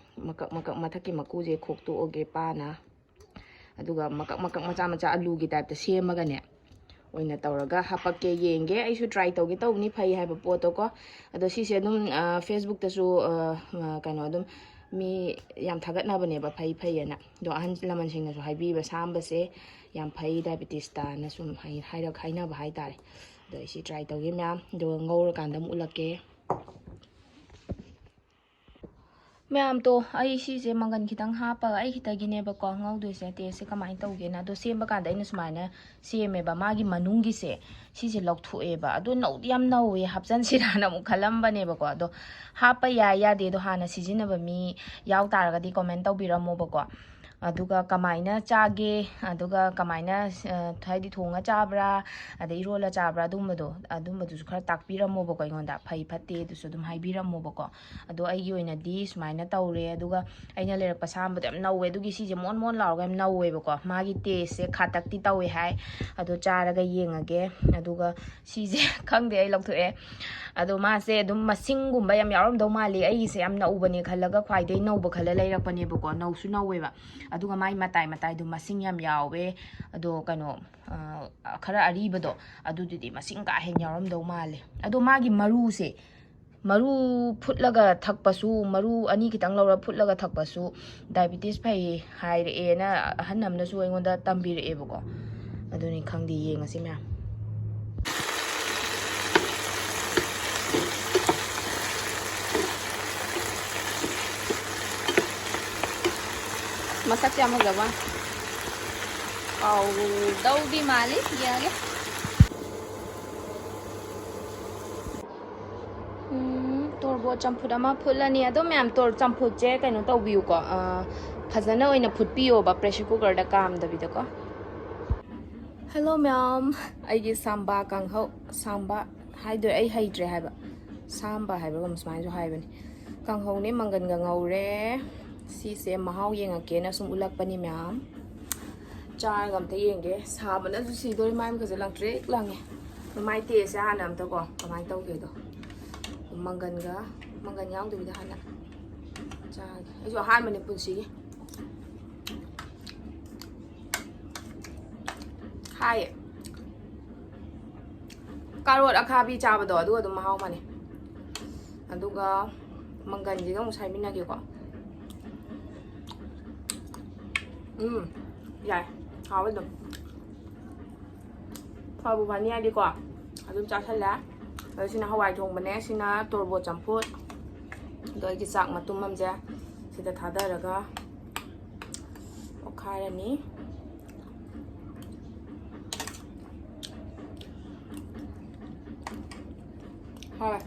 ꯃꯀꯛ ꯃꯀꯛ ꯃꯊꯛꯀꯤ ꯃꯀꯨꯁꯦ ꯈꯣꯛꯇꯣꯛꯑꯒꯦ ꯄꯥꯅ꯫ ꯑꯗꯨꯒ ꯃꯀꯛ ꯃꯀꯛ ꯃꯆꯥ ꯃꯆꯥ ꯑꯂꯨꯒꯤ ꯇꯥꯏꯞꯇ ꯁꯦꯝꯃꯒꯅꯦ ꯑꯣꯏꯅ ꯇꯧꯔꯒ ꯍꯥꯄꯛꯀꯦ꯫ ꯌꯦꯡꯒꯦ, ꯑꯩꯁꯨ ꯇ꯭ꯔꯥꯏ ꯇꯧꯒꯦ ꯇꯧꯕꯅꯤ ꯐꯩ ꯍꯥꯏꯕ ꯄꯣꯠꯇꯣꯀꯣ꯫ ꯑꯗꯣ ꯁꯤꯁꯦ ꯑꯗꯨꯝ ꯐꯦꯁꯕꯨꯛꯇꯁꯨ ꯀꯩꯅꯣ ꯑꯗꯨꯝ ꯃꯤ ꯌꯥꯝ ꯊꯥꯒꯠꯅꯕꯅꯦꯕ ꯐꯩ ꯐꯩꯌꯦꯅ꯫ ꯑꯗꯣ ꯑꯍꯜ ꯂꯃꯟꯁꯤꯡꯅꯁꯨ ꯍꯥꯏꯕꯤꯕ ꯁꯥꯝꯕꯁꯦ ꯌꯥꯝ ꯐꯩ ꯗꯥꯏꯕꯤꯇꯤꯁꯇꯅ ꯁꯨꯝ ꯍꯥꯏꯔꯛ ꯍꯥꯏꯅꯕ ꯍꯥꯏꯇꯥꯔꯦ꯫ ꯑꯗꯣ ꯑꯩ ꯁꯤ ꯇ꯭ꯔꯥꯏ ꯇꯧꯒꯦ ꯃꯌꯥꯝ, ꯑꯗꯨꯒ ꯉꯧꯔꯀꯥꯟꯗ ꯑꯃꯨꯛ ꯎꯠꯂꯛꯀꯦ꯫ ꯃꯌꯥꯝꯗꯣ ꯑꯩ ꯁꯤꯁꯦ ꯃꯪꯒꯟ ꯈꯤꯇꯪ ꯍꯥꯞꯄꯒ, ꯑꯩ ꯈꯤꯇꯒꯤꯅꯦꯕꯀꯣ ꯉꯧꯗꯣꯏꯁꯦ꯫ ꯇꯦꯁꯁꯦ ꯀꯃꯥꯏꯅ ꯇꯧꯒꯦꯅ꯫ ꯑꯗꯣ ꯁꯦꯝꯕ ꯀꯥꯟꯗ ꯑꯩꯅ ꯁꯨꯃꯥꯏꯅ ꯁꯦꯝꯃꯦꯕ꯫ ꯃꯥꯒꯤ ꯃꯅꯨꯡꯒꯤꯁꯦ ꯁꯤꯁꯦ ꯂꯧꯊꯣꯛꯑꯦꯕ꯫ ꯑꯗꯣ ꯅꯧꯗꯤ ꯌꯥꯝ ꯅꯧꯋꯦ, ꯍꯥꯞꯆꯟꯁꯤꯔꯥꯅ ꯑꯃꯨꯛ ꯈꯜꯂꯝꯕꯅꯦꯕꯀꯣ꯫ ꯑꯗꯣ ꯍꯥꯞꯄ ꯌꯥꯏ ꯌꯥꯗꯦꯗꯣ ꯍꯥꯟꯅ ꯁꯤꯖꯤꯟꯅꯕ ꯃꯤ ꯌꯥꯎ ꯇꯥꯔꯒꯗꯤ ꯀꯣꯃꯦꯟ ꯇꯧꯕꯤꯔꯝꯃꯣꯕꯀꯣ꯫ ꯑꯗꯨꯒ ꯀꯃꯥꯏꯅ ꯆꯥꯒꯦ, ꯑꯗꯨꯒ ꯀꯃꯥꯏꯅ, ꯑ, ꯍꯥꯏꯗꯤ ꯊꯣꯡꯉ ꯆꯥꯕ꯭ꯔꯥ, ꯑꯗꯩ ꯏꯔꯣꯜꯂ ꯆꯥꯕ꯭ꯔꯥ, ꯑꯗꯨꯝꯕꯗꯣ, ꯑꯗꯨꯝꯕꯗꯨꯁꯨ ꯈꯔ ꯇꯥꯛꯄꯤꯔꯝꯃꯣꯕꯀꯣ ꯑꯩꯉꯣꯟꯗ꯫ ꯐꯩ ꯐꯠꯇꯦ ꯑꯗꯨꯁꯨ ꯑꯗꯨꯝ ꯍꯥꯏꯕꯤꯔꯝꯃꯣꯕꯀꯣ꯫ ꯑꯗꯣ ꯑꯩꯒꯤ ꯑꯣꯏꯅꯗꯤ ꯁꯨꯃꯥꯏꯅ ꯇꯧꯔꯦ꯫ ꯑꯗꯨꯒ ꯑꯩꯅ ꯂꯩꯔꯛꯄ ꯁꯥꯝꯕꯗꯣ ꯌꯥꯝ ꯅꯧꯋꯦ, ꯑꯗꯨꯒꯤ ꯁꯤꯁꯦ ꯃꯣꯟ ꯃꯣꯟ ꯂꯥꯎꯔꯒ ꯌꯥꯝ ꯅꯧꯋꯦꯕꯀꯣ꯫ ꯃꯥꯒꯤ ꯇꯦꯁꯁꯦ ꯈꯥꯇꯛꯇꯤ ꯇꯧꯋꯦ ꯍꯥꯏ꯫ ꯑꯗꯣ ꯆꯥꯔꯒ ꯌꯦꯡꯉꯒꯦ꯫ ꯑꯗꯨꯒ ꯁꯤꯁꯦ ꯈꯪꯗꯦ, ꯑꯩ ꯂꯧꯊꯣꯛꯑꯦ꯫ ꯑꯗꯣ ꯃꯥꯁꯦ ꯑꯗꯨꯝ ꯃꯁꯤꯡꯒꯨꯝꯕ ꯌꯥꯝ ꯌꯥꯎꯔꯝꯗꯧ ꯃꯥꯜꯂꯤ꯫ ꯑꯩꯒꯤꯁꯦ ꯌꯥꯝ ꯅꯧꯕꯅꯦ ꯈꯜꯂꯒ, ꯈ꯭ꯋꯥꯏꯗꯒꯤ ꯅꯧꯕ ꯈꯜꯂ ꯂꯩꯔꯛꯄꯅꯦꯕꯀꯣ꯫ ꯅꯧꯁꯨ ꯅꯧꯋꯦꯕ꯫ ꯑꯗꯨꯒ ꯃꯥꯏ ꯃꯇꯥꯏ ꯃꯇꯥꯏꯗꯣ ꯃꯁꯤꯡ ꯌꯥꯝ ꯌꯥꯎꯋꯦ꯫ ꯑꯗꯣ ꯀꯩꯅꯣ, ꯑ, ꯈꯔ ꯑꯔꯤꯕꯗꯣ, ꯑꯗꯨꯗꯨꯗꯤ ꯃꯁꯤꯡ ꯀꯥ ꯍꯦꯟꯅ ꯌꯥꯎꯔꯝꯗꯧ ꯃꯥꯜꯂꯦ꯫ ꯑꯗꯣ ꯃꯥꯒꯤ ꯃꯔꯨꯁꯦ, ꯃꯔꯨ ꯐꯨꯠꯂꯒ ꯊꯛꯄꯁꯨ, ꯃꯔꯨ ꯑꯅꯤ ꯈꯤꯇꯪ ꯂꯧꯔ ꯐꯨꯠꯂꯒ ꯊꯛꯄꯁꯨ ꯗꯥꯏꯕꯤꯇꯤꯁ ꯐꯩ ꯍꯥꯏꯔꯛꯑꯦꯅ ꯑꯍꯟ ꯑꯃꯅꯁꯨ ꯑꯩꯉꯣꯟꯗ ꯇꯝꯕꯤꯔꯛꯑꯦꯕꯀꯣ꯫ ꯑꯗꯨꯅꯤ ꯈꯪꯗꯦ, ꯌꯦꯡꯉꯁꯤ ꯃꯌꯥꯝ꯫ ꯃꯁꯛꯁꯦ ꯌꯥꯝ ꯐꯖꯕ ꯋꯥꯅꯤ꯫ ꯍꯥꯎꯗꯧꯗꯤ ꯃꯥꯜꯂꯤ, ꯌꯦꯡꯉꯒꯦ꯫ ꯎꯝ, ꯇꯣꯔꯕꯣꯠ ꯆꯝꯐꯨꯠ ꯑꯃ ꯐꯨꯠꯂꯅꯤ꯫ ꯑꯗꯣ ꯃꯌꯥꯝ, ꯇꯣꯔ-, ꯆꯝꯐꯨꯠꯁꯦ ꯀꯩꯅꯣ ꯇꯧꯕꯤꯌꯨꯀꯣ, ꯑ, ꯐꯖꯅ ꯑꯣꯏꯅ ꯐꯨꯠꯄꯤꯌꯣꯕ, ꯄ꯭ꯔꯦꯁꯔ ꯀꯨꯀꯔꯗ ꯀꯥꯝꯗꯕꯤꯗꯀꯣ꯫ ꯍꯦꯜꯂꯣ ꯃꯌꯥꯝ, ꯑꯩꯒꯤ ꯁꯥꯝꯕꯥ ꯀꯥꯡꯍꯧ, ꯁꯥꯝꯕꯥ ꯍꯥꯏꯗꯣꯏ ꯑꯩ ꯍꯩꯇ꯭ꯔꯦ ꯍꯥꯏꯕ, ꯁꯥꯝꯕ ꯍꯥꯏꯕ꯭ꯔꯥ ꯀꯩꯅꯣ ꯁꯨꯃꯥꯏꯅꯁꯨ ꯍꯥꯏꯕꯅꯤ꯫ ꯀꯥꯡꯍꯧꯅꯦ, ꯃꯪꯒꯟꯒ ꯉꯧꯔꯦ꯫ ꯁꯤꯁꯦ ꯃꯍꯥꯎ ꯌꯦꯡꯉꯛꯀꯦꯅ ꯁꯨꯝ ꯎꯠꯂꯛꯄꯅꯤ ꯃꯌꯥꯝ꯫ ꯆꯥꯔꯒ ꯑꯝꯇ ꯌꯦꯡꯒꯦ꯫ ꯁꯥꯕꯅꯁꯨ ꯁꯤꯗꯣꯔꯦ, ꯃꯥꯏ ꯃꯈꯩꯁꯦ ꯂꯪꯇ꯭ꯔꯤꯛ ꯂꯪꯉꯦ꯫ ꯃꯥꯏ ꯇꯦꯁꯦ ꯍꯥꯟꯅ ꯑꯝꯇꯀꯣ ꯀꯃꯥꯏꯅ ꯇꯧꯒꯦꯗꯣ, ꯃꯪꯒꯟꯒ, ꯃꯪꯒꯟ ꯌꯥꯎꯗꯕꯤꯗ ꯍꯥꯟꯅ ꯆꯥꯒꯦ꯫ ꯑꯩꯁꯨ ꯑꯍꯥꯟꯕꯅꯦ ꯄꯨꯟꯁꯤꯒꯤ꯫ ꯍꯥꯏꯌꯦ꯫ ꯀꯥꯔꯣꯠ ꯑꯈꯥꯕꯤ ꯆꯥꯕꯗꯣ ꯑꯗꯨꯒ ꯑꯗꯨꯝ ꯃꯍꯥꯎ ꯃꯥꯟꯅꯩ꯫ ꯑꯗꯨꯒ ꯃꯪꯒꯟꯁꯤꯒ ꯑꯃꯨꯛ ꯁꯥꯏꯃꯤꯟꯅꯒꯦꯀꯣ꯫ ꯎꯝ, ꯌꯥꯏ꯫ ꯍꯥꯎꯋꯦ ꯑꯗꯨꯝ꯫ ꯐꯕꯨ ꯐꯅꯤ ꯍꯥꯏꯗꯤꯀꯣ, ꯑꯗꯨꯝ ꯆꯥꯁꯜꯂꯦ꯫ ꯑꯗꯣ ꯁꯤꯅ ꯍꯋꯥꯏ ꯊꯣꯡꯕꯅꯦ, ꯁꯤꯅ ꯇꯣꯔꯕꯣꯠ ꯆꯝꯐꯨꯠ꯫ ꯑꯗꯣ ꯑꯩꯒꯤ ꯆꯥꯛ ꯃꯇꯨꯝ ꯑꯃꯁꯦ ꯁꯤꯗ ꯊꯥꯗꯔꯒ ꯑꯣꯠꯈꯥꯏꯔꯅꯤ꯫ ꯍꯣꯏ꯫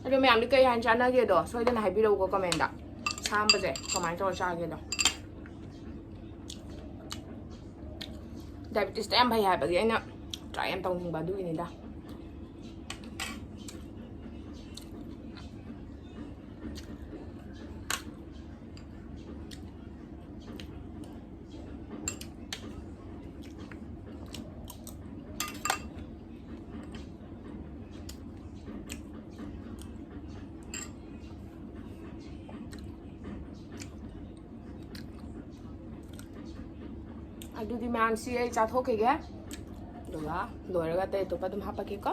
ꯑꯗꯣ ꯃꯌꯥꯝꯗꯤ ꯀꯩ ꯍꯥꯏꯅ ꯆꯥꯟꯅꯒꯦꯗꯣ ꯁꯣꯏꯗꯅ ꯍꯥꯏꯕꯤꯔꯛꯎꯀꯣ comment ꯇ꯫ ꯁꯥꯝꯕꯁꯦ ꯀꯃꯥꯏꯅ ꯇꯧꯔ ꯆꯥꯒꯦꯗꯣ꯫ Diabetes ꯇ ꯌꯥꯝ ꯐꯩ ꯍꯥꯏꯕꯒꯤ ꯑꯩꯅ try ꯌꯥꯝ ꯇꯧꯅꯤꯡꯕ ꯑꯗꯨꯒꯤꯅꯤꯗ꯫ ꯑꯗꯨꯗꯤ ꯃꯌꯥꯝꯁꯤ ꯑꯩ ꯆꯥꯊꯣꯛꯈꯤꯒꯦ, ꯑꯗꯨꯒ ꯂꯣꯏꯔꯒ ꯑꯇꯩ ꯑꯇꯣꯞꯄ ꯑꯗꯨꯝ ꯍꯥꯞꯄꯛꯀꯦꯀꯣ꯫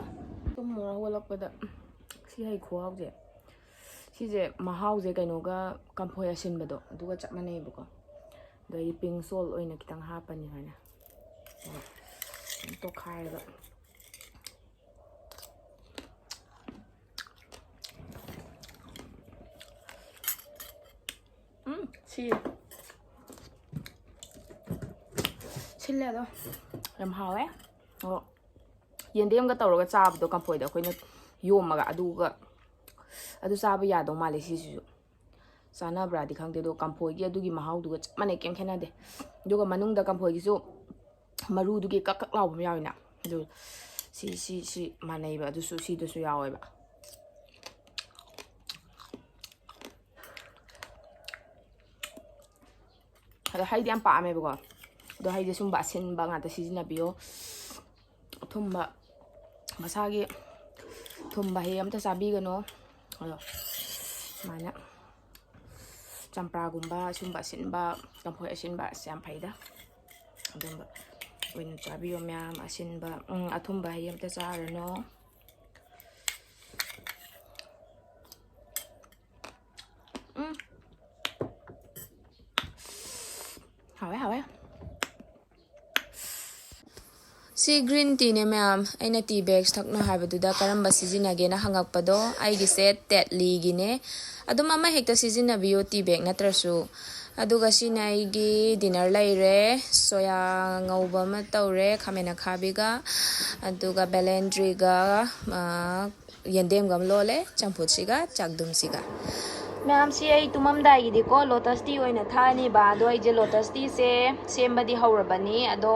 ꯇꯨꯝꯃꯨꯔ ꯍꯧꯒꯠꯂꯛꯄꯗ ꯁꯤ ꯍꯩ ꯈꯨꯍꯥꯎꯁꯦ, ꯁꯤꯁꯦ ꯃꯍꯥꯎꯁꯦ ꯀꯩꯅꯣꯒ, ꯀꯝꯐꯣꯏ ꯑꯁꯤꯟꯕꯗꯣ ꯑꯗꯨꯒ ꯆꯞ ꯃꯥꯟꯅꯩꯕꯀꯣ꯫ ꯑꯗꯩ pink salt ꯑꯣꯏꯅ ꯈꯤꯇꯪ ꯍꯥꯞꯄꯅꯤ ꯁꯨꯃꯥꯏꯅ, ꯑꯗꯨꯒ ꯇꯣꯠꯈꯥꯏꯔꯒ꯫ ꯎꯝ, ꯁꯤ ꯁꯤꯜꯂꯦ ꯑꯗꯣ ꯌꯥꯝ ꯍꯥꯎꯋꯦ꯫ ꯑꯣ, ꯌꯦꯟꯗꯦꯝꯒ ꯇꯧꯔꯒ ꯆꯥꯕꯗꯣ ꯀꯝꯐꯣꯏꯗ ꯑꯩꯈꯣꯏꯅ ꯌꯣꯝꯃꯒ, ꯑꯗꯨꯒ ꯑꯗꯨ ꯆꯥꯕ ꯌꯥꯗꯧ ꯃꯥꯜꯂꯦ ꯁꯤꯁꯤꯁꯨ꯫ ꯆꯥꯅꯕ꯭ꯔꯥꯗꯤ ꯈꯪꯗꯦ, ꯑꯗꯣ ꯀꯝꯐꯣꯏꯒꯤ ꯑꯗꯨꯒꯤ ꯃꯍꯥꯎꯗꯨꯒ ꯆꯞ ꯃꯥꯟꯅꯩ, ꯀꯩꯝ ꯈꯦꯠꯅꯗꯦ꯫ ꯑꯗꯨꯒ ꯃꯅꯨꯡꯗ ꯀꯝꯐꯣꯏꯒꯤꯁꯨ ꯃꯔꯨꯗꯨꯒꯤ ꯀꯛ ꯀꯛ ꯂꯥꯎꯕ ꯑꯃ ꯌꯥꯎꯋꯤꯅ, ꯑꯗꯨ ꯁꯤ, ꯁꯤ, ꯁꯤ ꯃꯥꯟꯅꯩꯕ, ꯑꯗꯨꯁꯨ ꯁꯤꯗꯁꯨ ꯌꯥꯎꯋꯦꯕ꯫ ꯑꯗꯣ ꯍꯩꯗꯤ ꯌꯥꯝ ꯄꯥꯝꯃꯦꯕꯀꯣ, ꯑꯗꯣ ꯍꯩꯁꯦ ꯁꯨꯝꯕ ꯑꯁꯤꯟꯕ ꯉꯥꯛꯇ ꯁꯤꯖꯤꯟꯅꯕꯤꯌꯣ꯫ ꯊꯨꯝꯕ, ꯃꯁꯥꯒꯤ ꯊꯨꯝꯕ ꯍꯩ ꯑꯝꯇ ꯆꯥꯕꯤꯒꯅꯨ꯫ ꯑꯗꯣ ꯁꯨꯃꯥꯏꯅ ꯆꯝꯄ꯭ꯔꯥꯒꯨꯝꯕ, ꯁꯨꯝꯕ ꯑꯁꯤꯟꯕ, ꯀꯝꯐꯣꯏ ꯑꯁꯤꯟꯕ ꯑꯁ ꯌꯥꯝ ꯐꯩꯗ꯫ ꯑꯗꯨꯝꯕ ꯑꯣꯏꯅ ꯆꯥꯕꯤꯌꯣ ꯃꯌꯥꯝ꯫ ꯑꯁꯤꯟꯕ, ꯎꯝ, ꯑꯊꯨꯝꯕ ꯍꯩ ꯑꯝꯇ ꯆꯥꯔꯅꯨ꯫ ꯎꯝ꯫ ꯍꯥꯎꯋꯦ, ꯍꯥꯎꯋꯦ꯫ ꯁꯤ green teaꯅꯦ ꯃꯌꯥꯝ꯫ ꯑꯩꯅ tea bags ꯊꯛꯅꯣ ꯍꯥꯏꯕꯗꯨꯗ ꯀꯔꯝꯕ ꯁꯤꯖꯤꯟꯅꯒꯦꯅ ꯍꯪꯉꯛꯄꯗꯣ, ꯑꯩꯒꯤꯁꯦ Tetleyꯒꯤꯅꯦ꯫ ꯑꯗꯨꯝ ꯑꯃ ꯍꯦꯛꯇ ꯁꯤꯖꯤꯟꯅꯕꯤꯌꯨ, tea bag ꯅꯠꯇ꯭ꯔꯁꯨ꯫ ꯑꯗꯨꯒ ꯁꯤꯅ ꯑꯩꯒꯤ dinner ꯂꯩꯔꯦ꯫ ꯁꯣꯌꯥ ꯉꯧꯕ ꯑꯃ ꯇꯧꯔꯦ, ꯈꯥꯃꯦꯟ ꯑꯈꯥꯕꯤꯒ, ꯑꯗꯨꯒ ꯕꯦꯂꯦꯟꯗ꯭ꯔꯤꯒ, ꯑ, ꯌꯦꯟꯗꯦꯝꯒ ꯑꯃ ꯂꯣꯜꯂꯦ, ꯆꯝꯐꯨꯠꯁꯤꯒ ꯆꯥꯛꯗꯨꯝꯁꯤꯒ꯫ ꯃꯌꯥꯝꯁꯤ ꯑꯩ ꯇꯨꯝꯃꯝꯗꯥꯏꯒꯤꯗꯤꯀꯣ Lotus tea ꯑꯣꯏꯅ ꯊꯛꯑꯅꯤꯕ꯫ ꯑꯗꯣ ꯑꯩꯁꯦ Lotus teaꯁꯦ ꯁꯦꯝꯕꯗꯤ ꯍꯧꯔꯕꯅꯤ꯫ ꯑꯗꯣ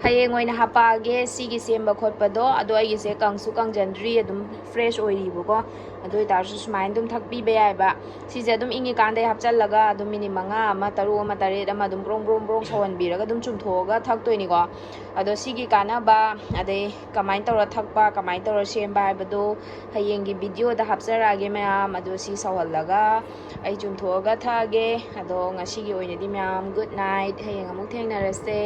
ꯍꯌꯦꯡ ꯑꯣꯏꯅ ꯍꯥꯄꯛꯑꯒꯦ ꯁꯤꯒꯤ ꯁꯦꯝꯕ ꯈꯣꯠꯄꯗꯣ꯫ ꯑꯗꯣ ꯑꯩꯒꯤꯁꯦ ꯀꯪꯁꯨ ꯀꯪꯖꯟꯗ꯭ꯔꯤ, ꯑꯗꯨꯝ fresh ꯑꯣꯏꯔꯤꯕꯀꯣ꯫ ꯑꯗꯨ ꯑꯣꯏꯇꯥꯔꯁꯨ ꯁꯨꯃꯥꯏꯅ ꯑꯗꯨꯝ ꯊꯛꯄꯤꯕ ꯌꯥꯏꯕ꯫ ꯁꯤꯁꯦ ꯑꯗꯨꯝ ꯏꯪꯉꯤꯀꯥꯟꯗꯩ ꯍꯥꯞꯆꯜꯂꯒ ꯑꯗꯨꯝ minute ꯃꯉꯥ ꯑꯃ, ꯇꯔꯨꯛ ꯑꯃ, ꯇꯔꯦꯠ ꯑꯃ ꯑꯗꯨꯝ ꯕ꯭ꯔꯣꯡ ꯕ꯭ꯔꯣꯡ ꯕ꯭ꯔꯣꯡ ꯁꯧꯍꯟꯕꯤꯔꯒ ꯑꯗꯨꯝ ꯆꯨꯝꯊꯣꯛꯑꯒ ꯊꯛꯇꯣꯏꯅꯤꯀꯣ꯫ ꯑꯗꯣ ꯁꯤꯒꯤ ꯀꯥꯟꯅꯕ, ꯑꯗꯩ ꯀꯃꯥꯏꯅ ꯇꯧꯔ ꯊꯛꯄ, ꯀꯃꯥꯏꯅ ꯇꯧꯔ ꯁꯦꯝꯕ ꯍꯥꯏꯕꯗꯣ ꯍꯌꯦꯡꯒꯤ videoꯗ ꯍꯥꯞꯆꯔꯛꯑꯒꯦ ꯃꯌꯥꯝ꯫ ꯑꯗꯣ ꯁꯤ ꯁꯧꯍꯜꯂꯒ ꯑꯩ ꯆꯨꯝꯊꯣꯛꯑꯒ ꯊꯛꯑꯒꯦ꯫ ꯑꯗꯣ ꯉꯁꯤꯒꯤ ꯑꯣꯏꯅꯗꯤ ꯃꯌꯥꯝ good night, ꯍꯌꯦꯡ ꯑꯃꯨꯛ ꯊꯦꯡꯅꯔꯁꯦ꯫